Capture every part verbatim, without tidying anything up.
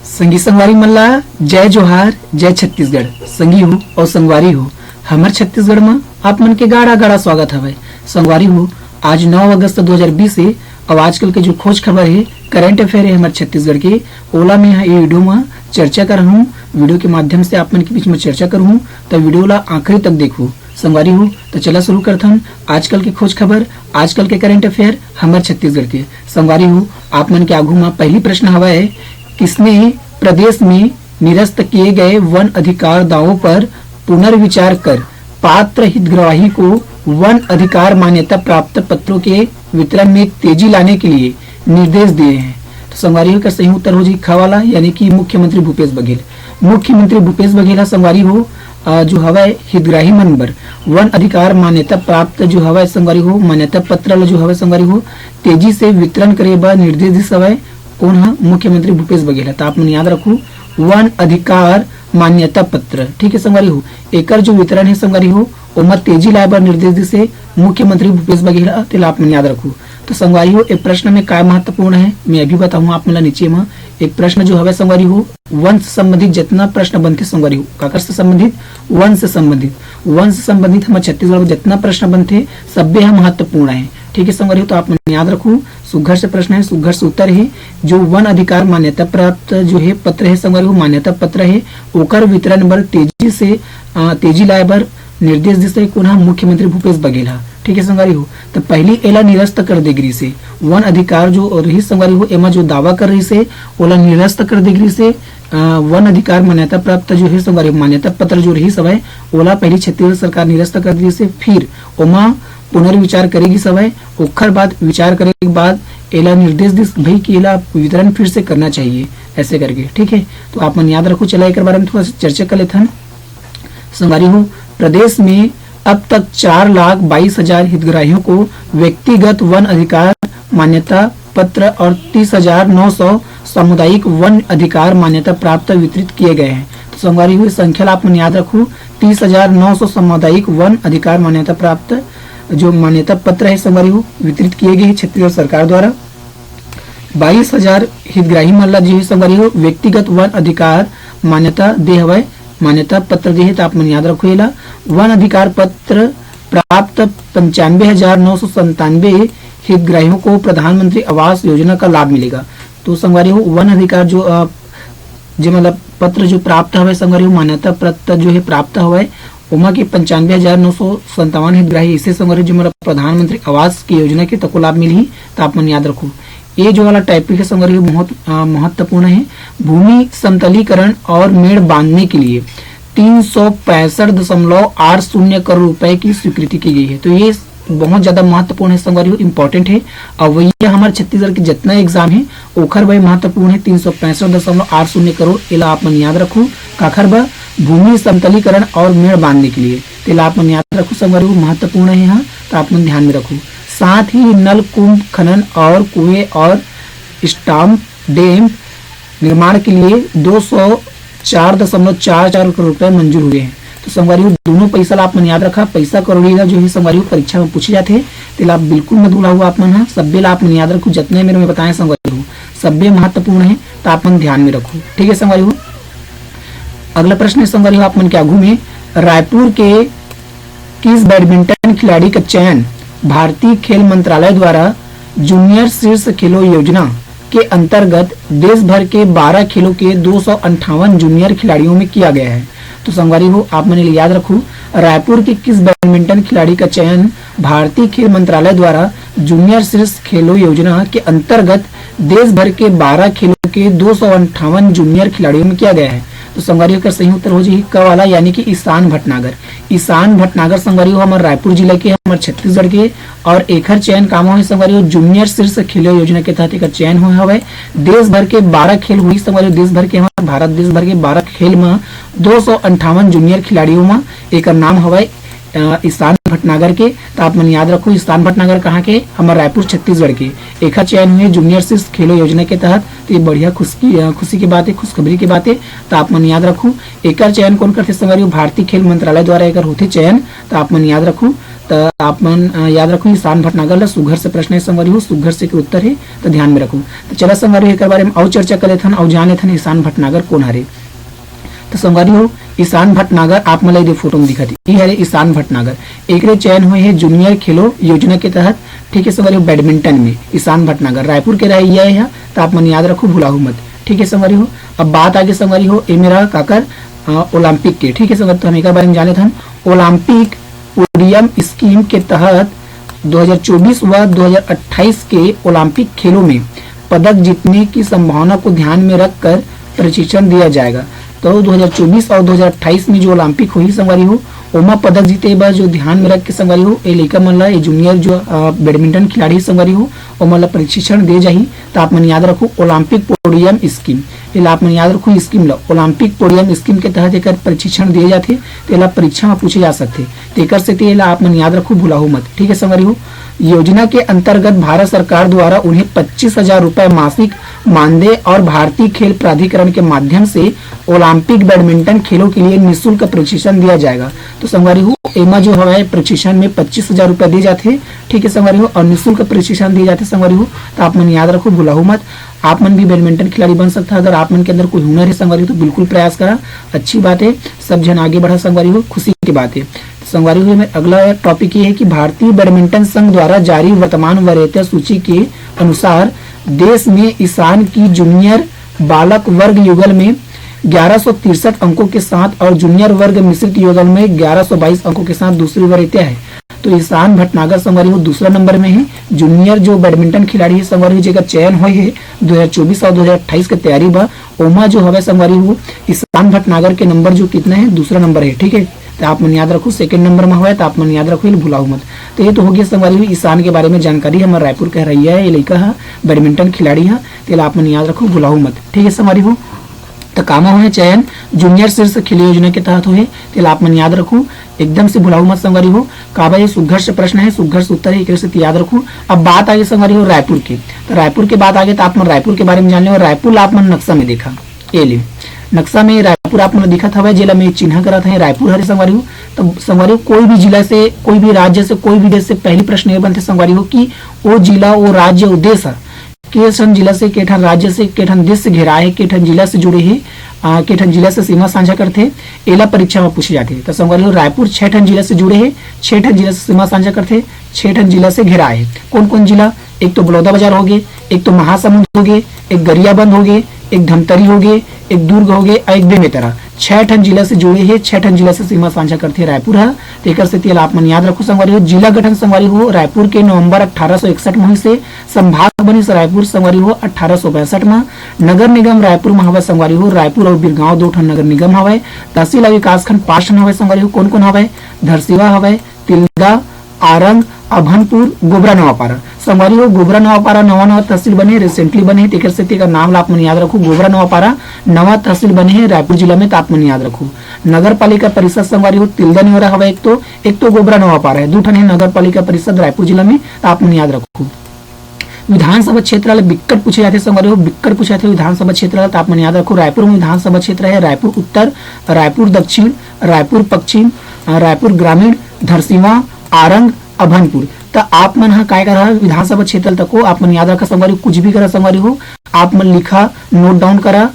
संगी संगवारी मन ला जय जोहार, जय छत्तीसगढ़। संगी हो और संगवारी हो, हमर छत्तीसगढ़ म आप मन के गाड़ा गाड़ा स्वागत हवय। संगवारी हो, आज नौ अगस्त दो हज़ार बीस हे, और आजकल के जो खोज खबर हे, करंट अफेयर हे हमर छत्तीसगढ़ के, ओला मैं ह ये वीडियो म चर्चा करहूँ। वीडियो के माध्यम से आप मन के बीच म चर्चा करहूँ, त वीडियो ला आखिरी तक देखहू। संगवारी हो, त चला शुरू करथन आजकल के खोज खबर, आजकल के करंट अफेयर हमर छत्तीसगढ़ के। संगवारी हो, आप मन के आगू म पहली प्रश्न हवय, किसने प्रदेश में निरस्त किए गए वन अधिकार दावों पर पुनर्विचार कर पात्र हितग्राही को वन अधिकार मान्यता प्राप्त पत्रों के वितरण में तेजी लाने के लिए निर्देश दिए हैं? तो संगवारी हो, एकर सही उत्तर हो जाही ख वाला, यानी कि मुख्यमंत्री भूपेश बघेल। मुख्यमंत्री भूपेश बघेल ह संगवारी हो, अ, जो हवय हितग्राही मन बर वन अधिकार मान्यता प्राप्त जो हवय संगवारी हो, मान्यता पत्र ल जो हवय संगवारी हो, तेजी से वितरण करे बर निर्देश दिस हवय। कोन ह? मुख्यमंत्री भूपेश बघेल ह। त आप मन याद रखू, वन अधिकार मान्यता पत्र, ठीक है संगवारी हो, एकर जो वितरण है संगवारी हो, ओमा तेजी लाए बर निर्देश दिस हे मुख्यमंत्री भूपेश बघेल ह, तेला आप मन याद रखू। तो संगवारी हो, ए प्रश्न में काय महत्वपूर्ण है, मैं अभी बताऊँ आप मन ला नीचे म। एक प्रश्न जो हवय संगवारी हो, वन से संबंधित जितना प्रश्न बनथे संगवारी हो, काकर से संबंधित? वन से संबंधित। वन से संबंधित हमर छत्तीसगढ़ में जितना प्रश्न बनथे, सब्बे ह महत्वपूर्ण है, ठीक है संगवारी हो। तो आप मन याद रखू, सुघर से प्रश्न है, सुघर से उत्तर है। जो वन अधिकार मान्यता प्राप्त जो है पत्र है संगवारी हो, मान्यता पत्र है, ओकर वितरण बर तेजी से, अ, तेजी लाए बर निर्देश दिस हे कोन ह? मुख्यमंत्री भूपेश बघेल ह। ठीक है संगवारी हो, तो पहली एला निरस्त कर दे गिरिस हे। वन अधिकार जो रहिस संगवारी हो, एमा जो दावा कर रहिस हे, ओला निरस्त कर दे गिरिस हे। अ, वन अधिकार मान्यता प्राप्त जो है संगवारी हो, मान्यता पत्र जो रहिस हवय, ओला पहली छत्तीसगढ़ सरकार निरस्त कर दिस हे, फिर ओमा पुनर्विचार करे गिस हवय। ओखर बाद विचार करे के बाद एला निर्देश दिस भई कि एला वितरण फिर से करना चाहिए, ऐसे करके, ठीक है। तो आप मन याद रखू। चला एकर बारे में थोड़ा सा चर्चा कर लेथन। संगवारी हो, प्रदेश में अब तक चार लाख बाईस हजार हितग्राहियों को व्यक्तिगत वन अधिकार मान्यता पत्र और तीस हजार नौ सौ सामुदायिक वन अधिकार मान्यता प्राप्त वितरित किए गए हैं। तो संगवारी हो, संख्या ला आप मन याद रखू, तीस हजार नौ सौ सामुदायिक वन अधिकार मान्यता प्राप्त जो मान्यता पत्र है संगवारी हो, वितरित किए गए हैं छत्तीसगढ़ सरकार द्वारा। बाईस हजार हितग्राही मन ला जो है संगवारी हो, व्यक्तिगत वन अधिकार मान्यता दे हवय, मान्यता पत्र दे हे, त आप मन याद रखो एला। वन अधिकार पत्र प्राप्त पंचानवे हजार नौ सौ संतानवे हितग्राहियों को प्रधानमंत्री आवास योजना का लाभ मिलेगा। तो संगवारी हो, वन अधिकार जो, अ, जे मतलब पत्र जो प्राप्त हवय संगवारी हो, मान्यता पत्र जो है प्राप्त हवय, ओमा के पंचानवे हजार नौ सौ संतावन हितग्राही ऐसे संगवारी हो, जेमन ला प्रधानमंत्री आवास की योजना के तको लाभ मिलही, त आप मन याद रखो। ये जो वाला टॉपिक है संगवारी हो, बहुत, अ, महत्वपूर्ण है। भूमि समतलीकरण और मेड़ बांधने के लिए तीन सौ पैंसठ दशमलव आठ शून्य करोड़ रुपए की स्वीकृति की गई है। तो ये बहुत ज्यादा महत्वपूर्ण है संगवारी हो, इंपॉर्टेंट है। और वही हमारे छत्तीसगढ़ के जितना एग्जाम है, ओखर बर महत्वपूर्ण है तीन सौ पैंसठ दशमलव आठ शून्य करोड़। एला आप मन याद रखू, काखर बर? भूमि समतलीकरण और मेड़ बांधने के लिए। तेला आप मन याद रखू संगवारी हो, महत्वपूर्ण है यहाँ, तो आप मन ध्यान में रखू। साथ ही नल कुंभ खनन और कुएं और स्टाम्प डैम निर्माण के लिए दो सौ चार दशमलव चार चार करोड़ रुपए मंजूर हुए हैं। तो संगवारी हो, दोनों पैसा ला आप मन याद रखा, पैसा करोड़ी ला जो है संगवारी हो परीक्षा में पूछे जाते हैं, तेला आप बिल्कुल मत भुलाहू आप मन हा, सब्बे ला आप मन याद रखू, जितने मेरे में बताए संगवारी हो, सब्बे महत्वपूर्ण है, तो आप मन ध्यान में रखू, ठीक है संगवारी हो। अगला प्रश्न है संगवारी हो आप मन के आगू में, रायपुर के किस बैडमिंटन खिलाड़ी का चयन भारतीय खेल मंत्रालय द्वारा जूनियर शीर्ष खेलो योजना के अंतर्गत देश भर के बारह खेलों के दो सौ अंठावन जूनियर खिलाड़ियों में किया गया है? तो संगवारी हो, आप मन याद रखू, रायपुर के किस बैडमिंटन खिलाड़ी का चयन भारतीय खेल मंत्रालय द्वारा जूनियर शीर्ष खेलो योजना के अंतर्गत देश भर के बारह खेलों के दो सौ अंठावन जूनियर खिलाड़ियों में किया गया है। तो संगवारी हो, एकर सही उत्तर हो जाही क वाला, यानी कि ईशान भटनागर। ईशान भटनागर संगवारी हो, हमर रायपुर जिला के, हमर छत्तीसगढ़ के, और एखर चयन कामा होय संगवारी हो, जूनियर शीर्ष खेलो योजना के तहत एकर चयन होय हवय। देश भर के बारह खेल होही संगवारी हो, देश भर के, हमर भारत देश भर के बारह खेल म दो सौ अंठावन जूनियर खिलाड़ियों म एकर नाम हवय, अ, ईशान भटनागर के। त आप मन याद रखो, ईशान भटनागर कहाँ के? हमर रायपुर छत्तीसगढ़ के। एखर चयन हुए जूनियर शीर्ष खेलो योजना के तहत। तो ये बढ़िया खुश की, अ, खुशी की बात है, खुशखबरी की बात है। त आप मन याद रखो, एकर चयन कौन करथे संगवारी हो? भारतीय खेल मंत्रालय द्वारा एकर होथे चयन। त आप मन याद रखो, त आप मन, अ, याद रखो, ईशान भटनागर ला सुघर से प्रश्न हे संगवारी हो, सुघर से के उत्तर हे, त ध्यान में रखो। त चला संगवारी हो, एकर बारे में अउ चर्चा कर लेथन, अउ जान लेथन ईशान भटनागर कोन हरे। त संगवारी हो, ईशान भटनागर आप मन ला ये फोटो में दिखत हे, ये हरे ईशान भटनागर। एकरे चयन होए हे जूनियर खेलो योजना के तहत, ठीक है संगवारी हो, बैडमिंटन में ईशान भटनागर रायपुर के रहे, ये है, त आप मन याद रखो, भुलाहू मत, ठीक है संगवारी हो। अब बात आगे संगवारी हो, ये मेरा काकर, अ, ओलंपिक के, ठीक है संगवारी, तो हम एकर बारे में जान लेथन। ओलंपिक पोडियम स्कीम के तहत दो हज़ार चौबीस व दो हज़ार अट्ठाईस के ओलंपिक खेलों में पदक जीतने की संभावना को ध्यान में रखकर प्रशिक्षण दिया जाएगा। तो दो हज़ार चौबीस और दो हज़ार अट्ठाईस में जो ओलंपिक होही संगवारी हो, ओमा पदक जीते बर जो ध्यान में रख के संगवारी हो, ये लइका मन ला, ये जूनियर जो, अ, बैडमिंटन खिलाड़ी संगवारी हो, ओमन ला प्रशिक्षण दे जाही। त आप मन याद रखो, ओलंपिक पोडियम स्कीम, एला आप मन याद रखो, स्कीम ला, ओलंपिक पोडियम स्कीम के तहत एकर प्रशिक्षण दिए जाथे, तेला परीक्षा में पूछे जा सकथे। तेकर सेती एला आप मन याद रखो, भुलाहू मत, ठीक है संगवारी हो। योजना के अंतर्गत भारत सरकार द्वारा उन्हें पच्चीस हजार रुपए मासिक मानदेय और भारतीय खेल प्राधिकरण के माध्यम से ओलंपिक बैडमिंटन खेलों के लिए निशुल्क प्रशिक्षण दिया जाएगा। तो संगवारी हो, एमा जो हवय प्रशिक्षण में पच्चीस हजार रुपए दिए जाथे, ठीक है संगवारी हो, और निशुल्क प्रशिक्षण दिए जाथे संगवारी हो। तो आप मन याद रखो, भुलाहू मत। आप मन भी बैडमिंटन खिलाड़ी बन सकता है। अगर आप मन के अंदर कोई हुनर है संगवारी हो, तो बिल्कुल प्रयास करा, अच्छी बात है, सब जन आगे बढ़ा संगवारी हो, खुशी की बात है। संगवारी हो, मेरा अगला टॉपिक ये है कि भारतीय बैडमिंटन संघ द्वारा जारी वर्तमान वरीयता सूची के अनुसार देश में ईशान की जूनियर बालक वर्ग युगल में ग्यारह सौ तिरसठ अंकों के साथ और जूनियर वर्ग मिश्रित युगल में ग्यारह सौ बाईस अंकों के साथ दूसरी वरीयता है। तो ईशान भटनागर संगवारी हो दूसरा नंबर में है। जूनियर जो बैडमिंटन खिलाड़ी है संगवारी हो, जेकर चयन होए है दो हज़ार चौबीस और दो हज़ार अट्ठाईस के तैयारी बा, ओमा जो हवय संगवारी हो, ईशान भटनागर के नंबर जो कितना है, दूसरा नंबर है, ठीक है। तो आप मन याद रखो, सेकंड नंबर में हवय, तो आप मन याद रखो, ये भुलाहू मत। तो ये तो हो गया संगवारी हो ईशान के बारे में जानकारी। हमर रायपुर के रहइया है, ये लइका है, बैडमिंटन खिलाड़ी है, तेला आप मन याद रखो, भुलाहू मत, ठीक है संगवारी हो। तो कामा होए चयन जूनियर शीर्ष खेल योजना के तहत होए, तेला आप मन याद रखो, एकदम से भुलाहू मत संगवारी हो। काबर ये सुघर से प्रश्न है, सुघर से उत्तर है, एक से याद रखो। अब बात आगे संगवारी हो रायपुर के, तो रायपुर के बात आगे तो आप मन रायपुर के बारे में जान ले। रायपुर ला आप मन नक्शा में देखा, ये ले नक्शा में रायपुर आप मन दिखत हवय, जेला मैं चिन्हा करत है, रायपुर हरे संगवारी हो। तो संगवारी हो, कोई भी जिला से, कोई भी राज्य से, कोई भी देश से पहली प्रश्न ये बनथे संगवारी हो कि वो जिला, वो राज्य, वो देश ह के ठन जिला से, के ठन राज्य से, के ठन देश से घेराए हे, के ठन जिला से जुड़े हे, आ, के ठन जिला से सीमा साझा करथे, एला परीक्षा में पूछे जाथे। तो संगवारी हो, रायपुर छह ठन जिला से जुड़े हे, छह ठन जिला से सीमा साझा करथे, छह ठन जिला से घेराए हे। कौन कौन जिला? एक तो बलौदाबाजार हो गे, एक तो महासमुंद हो गे, एक गरियाबंद हो गे, एक धमतरी हो गे, एक दुर्ग हो गे, अउ एक बेमेतरा। छह ठन जिला से जुड़े हे, छह ठन जिला से सीमा साझा करथे रायपुर ह। तेकर सेती एला आप मन याद रखो संगवारी हो। जिला गठन संगवारी हो, रायपुर के नवंबर अट्ठारह सौ इकसठ में होइस हे। संभाग बनिस रायपुर संगवारी हो अट्ठारह सौ पैंसठ में। नगर निगम रायपुर में हवय संगवारी हो, रायपुर अउ बिरगांव दो ठन नगर निगम हवय। तहसील अउ विकासखंड पांच ठन हवय संगवारी हो। कौन कौन हवय? धरसीवा हवय, तिल्दा, आरंग, अभनपुर, गोबरा नवापारा। संगवारी हो, गोबरा नवापारा नवा नवा तहसील बने, recently बने हे, तेकर सेती एकर नाम ला आप मन याद रखो। गोबरा नवापारा नवा तहसील बने हे रायपुर जिला में, त आप मन याद रखो। नगर पालिका परिषद संगवारी हो, तिल्दा नेवरा हवय एक तो, एक तो गोबरा नवापारा है, दू ठन हे नगर पालिका परिषद रायपुर जिला में, त आप मन याद रखो। विधानसभा क्षेत्र ला बिक्कट पूछे जाथे संगवारी हो, बिक्कट पूछे जाथे विधानसभा क्षेत्र ला, त आप मन याद रखो, रायपुर में विधानसभा क्षेत्र है, रायपुर उत्तर, रायपुर दक्षिण, रायपुर पश्चिम, अ, रायपुर ग्रामीण, धरसीवा, आरंग, अभनपुर। त आप मन ह काय करा विधानसभा क्षेत्र तको, आप मन याद रखा संगवारी हो, कुछ भी करा संगवारी हो, आप मन लिखा, note down करा,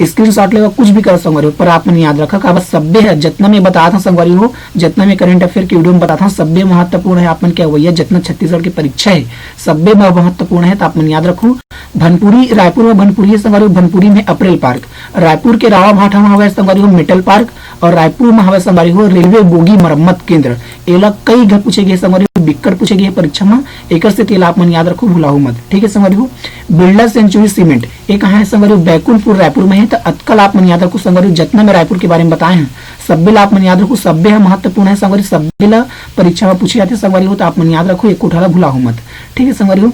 screenshot लेवा, कुछ भी करा संगवारी हो, पर आप मन याद रखा, काबर सब्बे ह, जतना मैं बतात हंव संगवारी हो, जतना मैं current affair के video में बतात हंव, सब्बे महत्वपूर्ण है। आप मन के अवइया जतना छत्तीसगढ़ के परीक्षा है, सब्बे म महत्वपूर्ण है, त आप मन याद रखो। भनपुरी, रायपुर में भनपुरी है संगवारी हो, भनपुरी में अप्रैल पार्क, रायपुर के रावा भाटा में हवय संगवारी हो मेटल पार्क, और रायपुर में हवय संगवारी हो रेलवे बोगी मरम्मत केंद्र। एला कई घ पूछे गे संगवारी हो, बिक्कट पूछे गे हे परीक्षा में, एकर सेती एला आप मन याद रखो, भुलाहू मत, ठीक है संगवारी हो। बिरला सेंचुरी सीमेंट, ये कहाँ है संगवारी हो? बैकुंठपुर रायपुर में है। त अतका ला आप मन याद रखो संगवारी हो, जतना मैं रायपुर के बारे में बताए हंव, सब्बे ला आप मन याद रखो, सब्बे ह महत्वपूर्ण है संगवारी, सब्बे ला परीक्षा में पूछे जाथे संगवारी हो, त आप मन याद रखो, एको ठा ला भुलाहू मत, ठीक है संगवारी हो।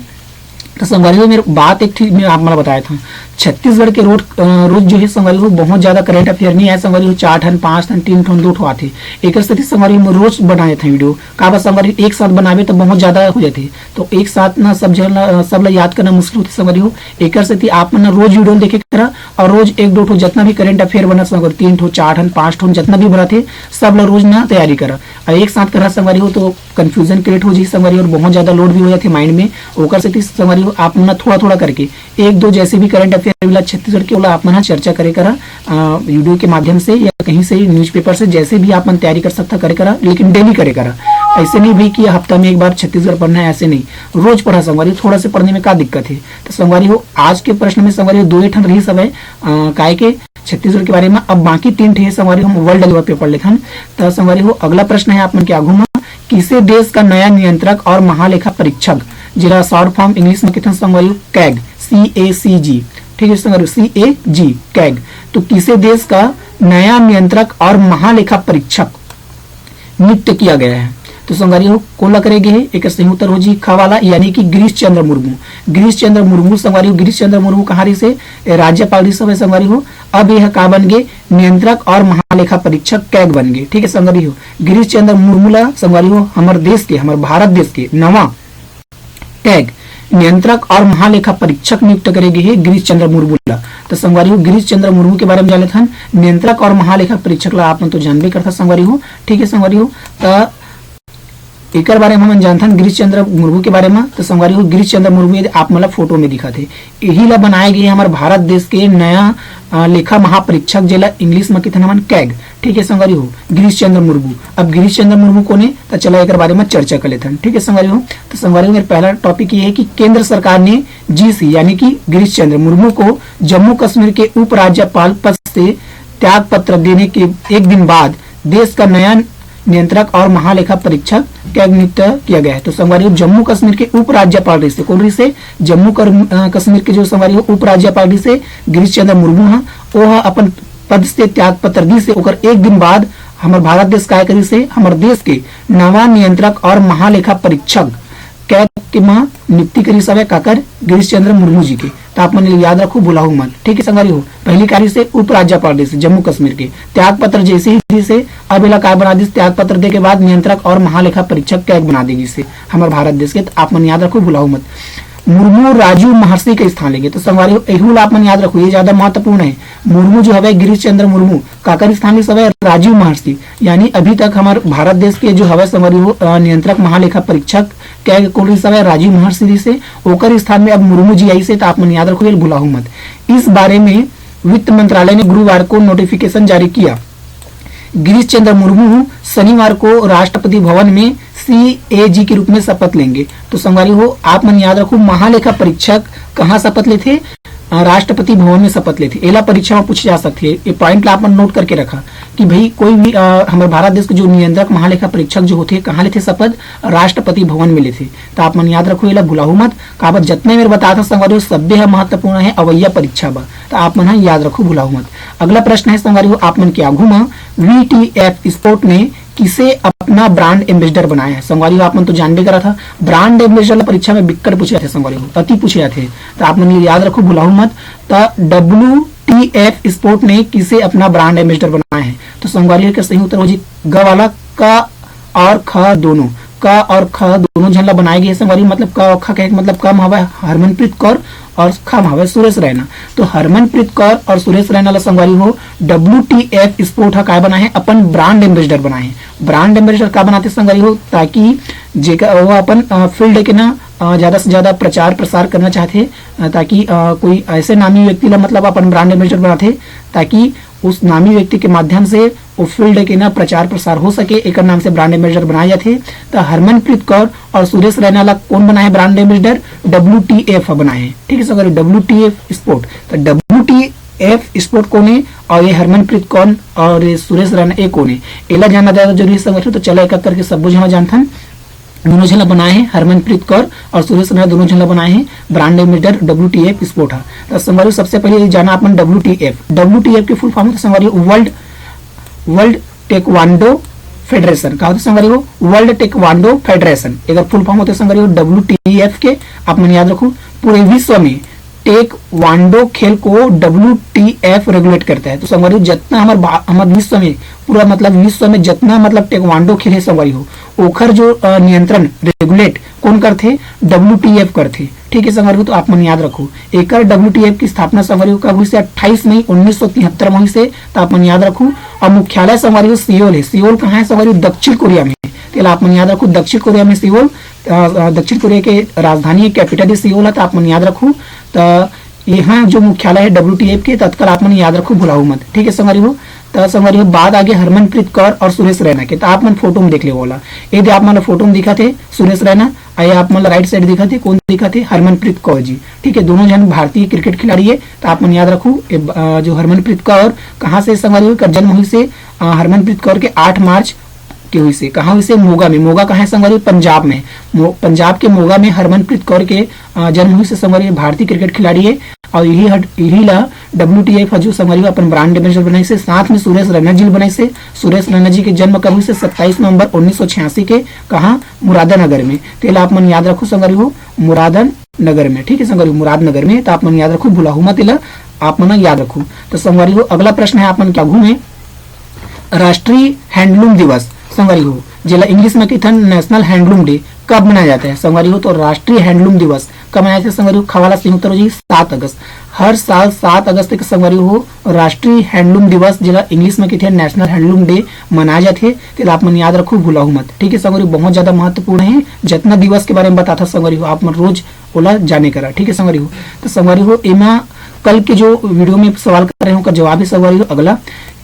त संगवारी हो, मेर बात एक ठीक मैं आप मन ला बताए था, छत्तीसगढ़ के रोज, अ, रोज जो है संगवारी हो, बहुत ज्यादा करंट अफेयर नहीं आए संगवारी हो, चार ठन, पांच ठन, तीन ठन, दो ठो आथे। एकर सेती संगवारी हो, मैं रोज बनाए थे वीडियो। काबर संगवारी हो, एक साथ बनाबे तो बहुत ज्यादा हो जाथे, तो एक साथ ना सब जन ला, अ, सब ला याद करना मुश्किल होथे संगवारी हो। एकर सेती आप मन ना रोज वीडियो देखे करा और रोज एक दो ठो जितना भी करंट अफेयर बनत संगवारी, तीन ठो, चार ठन, पांच ठन, जितना भी बनत हे, सब ला रोज ना तैयारी करा। और एक साथ करा संगवारी हो तो कंफ्यूजन क्रिएट हो जाही संगवारी हो, और बहुत ज्यादा लोड भी हो जाथे माइंड में। ओकर सेती संगवारी हो, आप मन ना थोड़ा थोड़ा करके एक दो जैसे भी करंट अफेयर मिला छत्तीसगढ़ के, ओला आप मन ह चर्चा करे करा, अ, वीडियो के माध्यम से या कहीं से, न्यूज़पेपर से, जैसे भी आप मन तैयारी कर सकता, करे करा, लेकिन डेली करे करा। ऐसे नहीं भाई कि हफ्ता में एक बार छत्तीसगढ़ पढ़ना है, ऐसे नहीं, रोज पढ़ा संगवारी, थोड़ा से पढ़ने में का दिक्कत है। तो संगवारी हो, आज के प्रश्न में संगवारी हो, दो ठन रही सब है, अ, काय के छत्तीसगढ़ के बारे में। अब बाकी तीन ठे संगवारी हो, हम वर्ल्ड लेवल पे पढ़ लेथन। तो संगवारी हो, अगला प्रश्न है आप मन के आगू में, किसे देश का नया नियंत्रक और महालेखा परीक्षक, जेला शॉर्ट फॉर्म इंग्लिश में किथन संगवारी हो, कैग, सी ए सी जी, ठीक है संगवारी हो, सी ए जी, कैग। तो किसे देश का नया नियंत्रक और महालेखा परीक्षक नियुक्त किया गया है? तो संगवारी हो, कोन ला करे गे हे? एक सही उत्तर हो जी ख वाला, यानी कि गिरीश चंद्र मुर्मू। गिरीश चंद्र मुर्मू संगवारी हो, गिरीश चंद्र मुर्मू कहाँ रहिस हे? ए, राज्यपाल रहिस हवय संगवारी हो। अब यह का बन गे? नियंत्रक और महालेखा परीक्षक कैग बन गे। ठीक है संगवारी हो, गिरीश चंद्र मुर्मू ला संगवारी हो, हमर देश के, हमर भारत देश के नवा कैग, नियंत्रक और महालेखा परीक्षक नियुक्त करे गे हे गिरीश चंद्र मुर्मू ला। तो संगवारी हो, गिरीश चंद्र मुर्मू के बारे में जान लेथन। नियंत्रक और महालेखा परीक्षक ला आप मन तो जानबे करथा संगवारी हो, ठीक है संगवारी हो। त एकर बारे में हमन जानथन गिरीश चंद्र मुर्मू के बारे में। तो संगवारी हो, गिरीश चंद्र मुर्मू ये आप मन ला फोटो में दिखत हे, यही ला बनाए गे हमर भारत देश के नया, अ, लेखा महापरीक्षक, जेला इंग्लिश में किथन हमन कैग। ठीक है संगवारी हो, गिरीश चंद्र मुर्मू। अब गिरीश चंद्र मुर्मू कोन हे, तो चला एकर बारे में चर्चा कर लेथन। ठीक है संगवारी हो, तो संगवारी हो, मेरा पहला टॉपिक ये है कि केंद्र सरकार ने जी सी यानी कि गिरीश चंद्र मुर्मू को जम्मू कश्मीर के उपराज्यपाल पद से त्याग पत्र देने के एक दिन बाद देश का नया नियंत्रक और महालेखा परीक्षक कैग नियुक्त किया गया है। तो संगवारी हो, जम्मू कश्मीर के उपराज्यपाल रहिस हे, कोन रहिस हे? जम्मू कर-, अ, कश्मीर के जो संगवारी हो उपराज्यपाल रहिस हे गिरीश चंद्र मुर्मू ह, वो ह अपन पद से त्याग पत्र दिस हे, ओकर एक दिन बाद हमर भारत देश काय करिस हे, हमर देश के नवा नियंत्रक और महालेखा परीक्षक कैग के म नियुक्ति करिस हवय काकर? गिरीश चंद्र मुर्मू जी के। तो आप मन याद रखो, भुलाहू मत। ठीक है संगवारी हो, पहली का रहिस हे उपराज्यपाल रहिस हे जम्मू कश्मीर के, त्याग पत्र जैसे ही दिस हे, अब एला काय बना दिस, त्याग पत्र दे के बाद नियंत्रक और महालेखा परीक्षक कैग बना दे गिस हे हमर भारत देश के। तो आप मन याद रखो, भुलाहू मत। मुर्मू राजू महर्षि के स्थान लेंगे। तो संगवारी हो, एहू ला आप मन याद रखो, ये ज्यादा महत्वपूर्ण है। मुर्मू जो हवय गिरीश चंद्र मुर्मू, काकर स्थान लिस हवय? राजीव महर्षि। यानी अभी तक हमर भारत देश के जो हवय संगवारी हो, अ, नियंत्रक महालेखा परीक्षक कैग कोन रिहिस हवय? राजीव महर्षि रिहिस हे। ओकर स्थान में अब मुर्मू जी आइस हे, त आप मन याद रखो, ये भुलाहू मत। इस बारे में वित्त मंत्रालय ने गुरुवार को नोटिफिकेशन जारी किया। गिरीश चंद्र मुर्मू शनिवार को राष्ट्रपति भवन में सी ए जी के रूप में शपथ लेंगे। तो संगवारी हो, आप मन याद रखो, महालेखा परीक्षक कहाँ शपथ लेथे? अ, राष्ट्रपति भवन में शपथ लेथे। एला परीक्षा में पूछे जा सकथे। ये पॉइंट ला आप मन नोट करके रखा कि भाई कोई भी, अ, हमर भारत देश के जो नियंत्रक महालेखा परीक्षक जो होथे, कहाँ लेथे शपथ? राष्ट्रपति भवन में लेथे। तो आप मन याद रखो, एला भुलाहू मत। काबर जतने मेर बताथंव संगवारी हो, सब्बे ह महत्वपूर्ण है, अवइया परीक्षा बर। तो आप मन ह याद रखो, भुलाहू मत। अगला प्रश्न है संगवारी हो, आप मन के आगू म, वी टी एफ स्पोर्ट ने किसे अपना ब्रांड एम्बेसडर बनाया है? संगवारी हो, आप मन तो जानबे करत हा, ब्रांड एम्बेसडर ला परीक्षा में बिक्कट पूछे जाथे संगवारी हो, अति पूछे जाथे। तो आप मन ये याद रखो, भुलाहू मत। तो डब्ल्यू टी एफ स्पोर्ट ने किसे अपना ब्रांड एम्बेसडर बनाया है? तो संगवारी हो, के सही उत्तर हो जी ग वाला, क और ख दोनों, क और ख दोनों झन ला बनाए गे हे संगवारी, मतलब क और ख कहे के मतलब क म हवय हरमनप्रीत कौर और ख म हवय सुरेश रैना। तो हरमनप्रीत कौर और सुरेश रैना ला संगवारी हो डब्ल्यू टी एफ स्पोर्ट ह काय बनाए हे? अपन ब्रांड एम्बेसडर बनाए हे। ब्रांड एम्बेसडर का बनाथे संगवारी हो? ताकि जेकर वो अपन, अ, फील्ड के ना, अ, ज्यादा से ज्यादा प्रचार प्रसार करना चाहथे, अ, ताकि, अ, कोई ऐसे नामी व्यक्ति ला मतलब अपन ब्रांड एम्बेसडर बनाथे, ताकि उस नामी व्यक्ति के माध्यम से वो फील्ड के ना प्रचार प्रसार हो सके, एकर नाम से ब्रांड एम्बेसडर बनाए जाथे। त हरमनप्रीत कौर और सुरेश रैना ला कोन बनाए brand ambassador? W T F बनाए हे। ठीक है संगवारी, डब्ल्यू टी एफ स्पोर्ट। त डब्ल्यू टी एफ स्पोर्ट कोन हे और ये हरमनप्रीत कौर और ये सुरेश रैना, ये कोन हे? एला जानना ज्यादा जरूरी है संगवारी हो। तो चला एक एक करके सब्बो झन जानथन। दोनों झन ला बनाए हे हरमनप्रीत कौर और सुरेश रैना, दोनों झन ला बनाए हे brand ambassador W T F sport ह। त संगवारी हो, सबसे पहले ये जाना अपन W T F. W T F के फुल फॉर्म होथे संगवारी हो वर्ल्ड, वर्ल्ड टेक्वांडो फेडरेशन। का होथे संगवारी हो? वर्ल्ड टेक्वांडो फेडरेशन, एकर फुल फॉर्म होथे संगवारी हो डब्ल्यू टी एफ के। आप मन याद रखो, पूरे विश्व में टेकवांडो खेल को डब्ल्यू टी एफ रेगुलेट करता है। तो संगवारी हो, जितना हमार भा-, हमार विश्व में, पूरा मतलब विश्व में जितना मतलब टेकवांडो खेल है संगवारी हो, ओखर जो, अ, नियंत्रण, रेगुलेट कौन करथे? डब्ल्यू टी एफ करथे। ठीक है संगवारी हो, तो आप मन याद रखो, एकर डब्ल्यू टी एफ की स्थापना संगवारी हो कब हुई से? अट्ठाईस मई उन्नीस सौ तिहत्तर में हुई से। तो आप मन याद रखो। और मुख्यालय संगवारी हो सियोल है। सियोल कहाँ है संगवारी हो? दक्षिण कोरिया में। तेला आप मन याद रखो, दक्षिण कोरिया में सियोल, अ, अ, दक्षिण कोरिया के राजधानी है, कैपिटल है सियोल है। तो आप मन याद रखो। तो यहाँ जो मुख्यालय है डब्ल्यू टी एफ के, तत्काल आप मन याद रखो, भुलाहू मत। ठीक है संगवारी हो। तो संगवारी हो, बात आगे हरमनप्रीत कौर और सुरेश रैना के। तो आप मन फोटो में देख ले वाला, ये दे आप मन ला फोटो में दिखत है सुरेश रैना, और ये आप मन ला राइट साइड दिखत है, कौन दिखत है? हरमनप्रीत कौर जी। ठीक है, दोनों जन भारतीय क्रिकेट खिलाड़ी है। तो आप मन याद रखो, ये ब-, अ, जो हरमनप्रीत कौर कहाँ से संगवारी हो, कर जन्म हुई से, अ, हरमनप्रीत कौर के आठ मार्च के हुई से, कहाँ हुई से? मोगा में। मोगा कहाँ है संगवारी हो? पंजाब में। मो-, पंजाब के मोगा में हरमनप्रीत कौर के, अ, जन्म हुई से संगवारी हो, भारतीय क्रिकेट खिलाड़ी है। और यही हट, यही ला डब्ल्यू टी एफ ह जो संगवारी हो अपन ब्रांड एम्बेसडर बनाई से, साथ में सुरेश रैना जी बनाई से। सुरेश रैना जी के जन्म कब हुई से? सत्ताईस नवंबर उन्नीस सौ छियासी के। कहाँ? मुरादानगर में। तेला आप मन याद रखो संगवारी हो, मुरादानगर में। ठीक है संगवारी हो, मुरादनगर में। तो आप मन याद रखो, भुलाहू मत तेला, आप मन याद रखो। तो संगवारी हो, अगला प्रश्न है आप मन के आगू में, राष्ट्रीय हैंडलूम दिवस संगवारी हो, जेला इंग्लिश में कहिथन नेशनल हैंडलूम डे, कब मनाया जाता है संगवारी हो? तो राष्ट्रीय हैंडलूम दिवस कब मनाया जाता है संगवारी हो? खवाला सही उत्तर हो जी, सात अगस्त। हर साल सात अगस्त के संगवारी हो राष्ट्रीय हैंडलूम दिवस, जेला इंग्लिश में कहिथे नेशनल हैंडलूम डे, मनाया जाथे। तेला आप मन याद रखो, भुलाहू मत। ठीक है संगवारी हो, बहुत ज्यादा महत्वपूर्ण है। जितना दिवस के बारे में बताथा संगवारी हो, आप मन रोज ओला जाने करा। ठीक है संगवारी हो, तो संगवारी हो, एमा कल के जो वीडियो में सवाल कर रहे हो, ओकर जवाब है संगवारी हो अगला,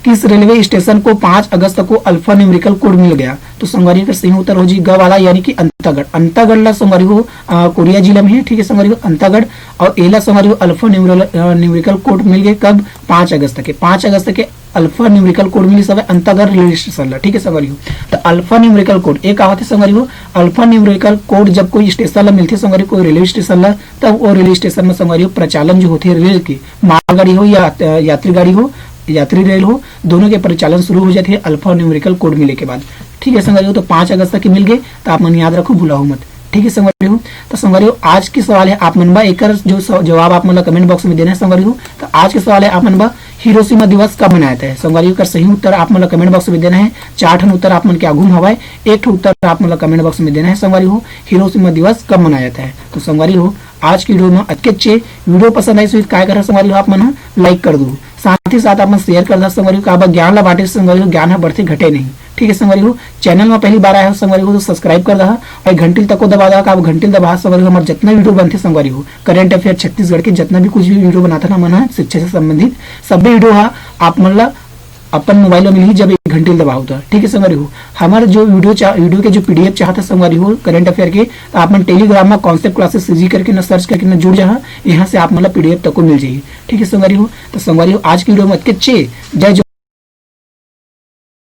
किस रेलवे स्टेशन को पाँच अगस्त को अल्फा न्यूमेरिकल कोड मिल गया? तो संगवारी हो, सही उत्तर हो जी ग वाला, यानी कि अंतागढ़। अंतागढ़ ला संगवारी हो, अ, कोरिया जिला में है। ठीक है संगवारी हो, अंतागढ़। और एला संगवारी हो अल्फा न्यूमेरिकल, अ, न्यूमेरिकल कोड मिल गए कब? पाँच अगस्त के। पाँच अगस्त के अल्फा न्यूमेरिकल कोड मिली सब अंतागढ़ रेलवे स्टेशन ला। ठीक है संगवारी हो, तो अल्फा न्यूमेरिकल कोड ए का होथे संगवारी हो? अल्फा न्यूमेरिकल कोड जब कोई स्टेशन ला मिलथे संगवारी, कोई रेलवे स्टेशन ला, तब वो रेलवे स्टेशन में संगवारी हो प्रचालन जो होथे रेल के, मालगाड़ी हो या, अ, यात्री गाड़ी हो, यात्री रेल हो, दोनों के परिचालन शुरू हो जाथे अल्फा न्यूमेरिकल कोड मिले के बाद। ठीक है संगवारी हो, तो पाँच अगस्त तक के मिल गए, तो आप मन याद रखो, भुलाहू मत। ठीक है संगवारी हो, तो संगवारी हो, आज के सवाल है आप मन बा, एकर जो स-, जवाब आप मन ला कमेंट बॉक्स में देना है संगवारी हो। तो आज के सवाल है आप मन बा, हिरोशिमा दिवस कब मनाया जाता है संगवारी हो? एकर सही उत्तर आप मन ला कमेंट बॉक्स में देना है। चार ठन उत्तर आप मन के आगू में हवाए, एक ठो उत्तर आप मन ला कमेंट बॉक्स में देना है संगवारी हो, हिरोशिमा दिवस कब मनाया जाता है। तो संगवारी हो, आज की वीडियो में अतके चे। वीडियो पसंद आई तो काय करा संगवारी हो, आप मन लाइक कर दो, साथ ही साथ आप मन शेयर कर दो संगवारी हो, काबर ज्ञान ला बांटे संगवारी हो, ज्ञान ह बढ़थे घटे नहीं। ठीक है संगवारी हो, चैनल में पहली बार आए हो संगवारी हो तो सब्सक्राइब कर दहा और घंटी तको दबा दहा, काबर घंटी दबा संगवारी हो, हमारे जितना वीडियो बनथे संगवारी हो, करंट अफेयर छत्तीसगढ़ के जितना भी कुछ भी वीडियो बनाता ना मन ह शिक्षा से संबंधित, सभी वीडियो हा आप मन ला अपन मोबाइल में मिलही जब एक घंटी दबाओ तो। ठीक है संगवारी हो, हमारे जो वीडियो चाह, वीडियो के जो पी डी एफ चाहता संगवारी हो करंट अफेयर के, तो आप मन टेलीग्राम में कॉन्सेप्ट क्लासेस सी जी करके ना सर्च करके ना जुड़ जाहा, यहाँ से आप मन ला पी डी एफ तक को मिल जाही। ठीक है संगवारी हो, तो संगवारी हो आज की वीडियो में अतके चे। जय